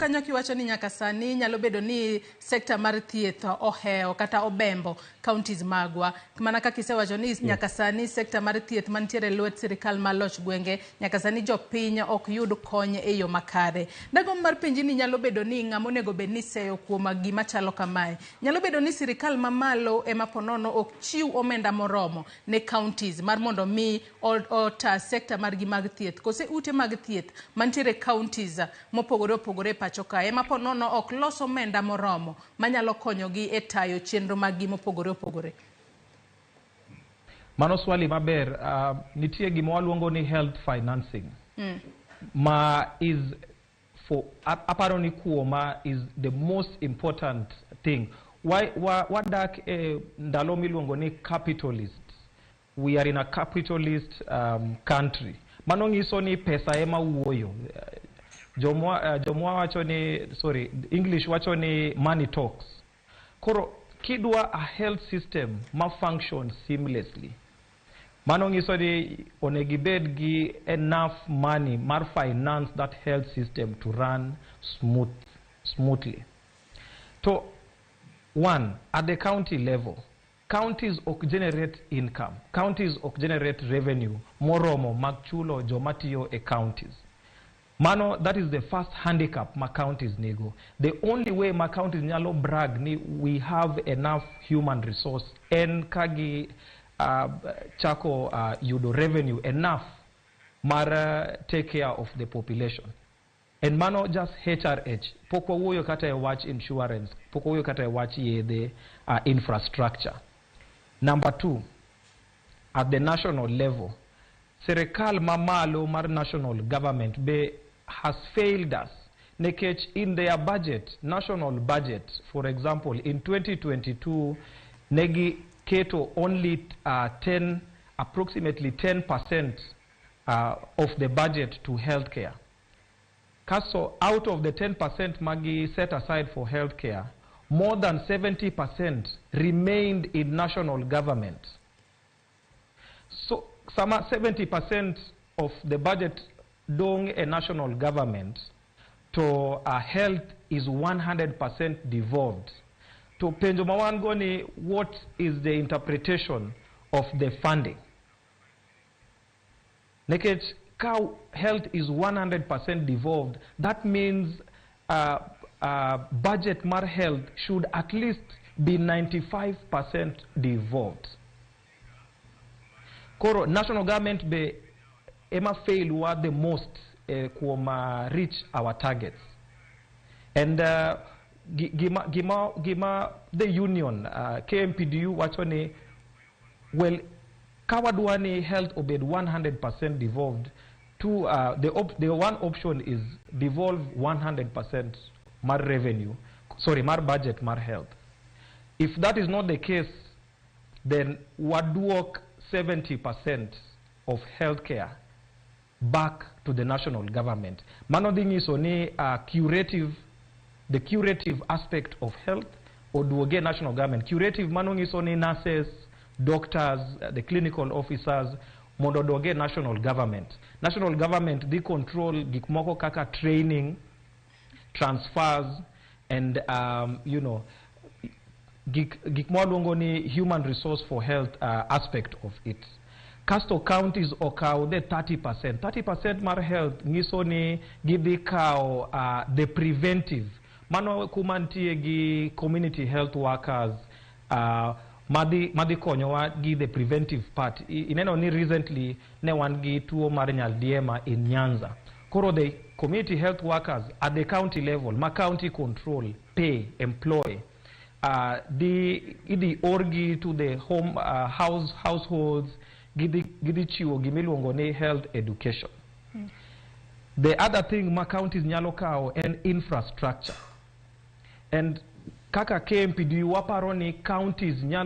kanyo kiwacho ni nyaka sani nyalo bedo ni sekta mar thieth ohewo kata obembo counties magwa. Mana kaka isewacho ni nyaka sani sekta mar thieth mantiere e lwet sirikal mar loch gwenge, nyaka sani jopiny ok yud kony e yo makare. Dagomb mar penji ni nyalo bedo ni ng'ama onego bed ni iseyo kuom gima chalo kamae. Nyalo bedo ni sirikal mamalo ema ponono ok chiw omenda moromo ne counties mar mondo mi ota sekta margi mag thieth, kose ute mag thieth mantiere counties mopogore opogore e pacho kae ema ponono ok los omenda moromo manyalo konyogi e tayo chenro maggi mopogore opogore. Mano swali maber. Nitie gima waluongo ni health financing ma is for aparo ni kuoma is the most important thing. Wadak e ndalo miluongo ni capitalist. We are in a capitalist country. Mano nyiso ni pesa ema wuoyo. Jomwa wacho ni, sorry, English wacho ni money talks. Koro kidwa a health system ma function seamlessly, mano nyiso ni onego ibed gi enough money mar finance that health system to run smoothly. To one, at the county level, counties ok generate income, counties ok generate revenue moromo mag chulo joma tiyo e counties. Mano, that is the first handicap ma counties nigo. The only way ma counties nyalo brag ni we have enough human resource en ka gi chako yudo revenue enough mar take care of the population. And mano just HRH, pok wawuoyo kata e wach insurance, pok wawuoyo kata e wach yedhe, infrastructure. Number two, at the national level, sirikal mamalo mar national government be has failed us nikech in their budget, national budget, for example, in 2022 negi keto only 10, approximately 10% of the budget to healthcare. Kaso out of the 10% magi set aside for healthcare, more than 70% remained in national government. So sama 70% of the budget dong e national government to health is 100% devolved. To penjo ma wan go ni, what is the interpretation of the funding? Nikech ka health is 100% devolved, that means budget mar health should at least be 95% devolved. Koro national government be ema fail wa the most kuom reach our targets. And gima the union KMPDU wacho ni, well, ka wadwa ni health obed 100% devolved, the one option is devolve 100% mar revenue, sorry, mar budget mar health. If that is not the case, then waduok 70% of healthcare back to the national government. Mano dhi nyiso ni the curative aspect of health oduoge national government. Curative mano nyiso ni nurses, doctors, the clinical officers mondo oduoge national government. National government dhi control gik moko kaka training, transfers, and gik mwaluongo ni human resource for health aspect of it. Kasto counties okaw the 30%. 30% mar health nyiso ni gidhi kawo the preventive. Mano kuma nitie gi community health workers madhi konyowa gi the preventive part. Ineno ni recently ne wan gi tuo mar nyaldiema in Nyanza. Koro the community health workers at the county level, ma county control, pay, employ, di idhi orgi to the home households, gidhi chiwo gimiluongo ni health education. The other thing ma counties nyalo kawo en infrastructure. And kaka KMPDU waparo ni counties nyalo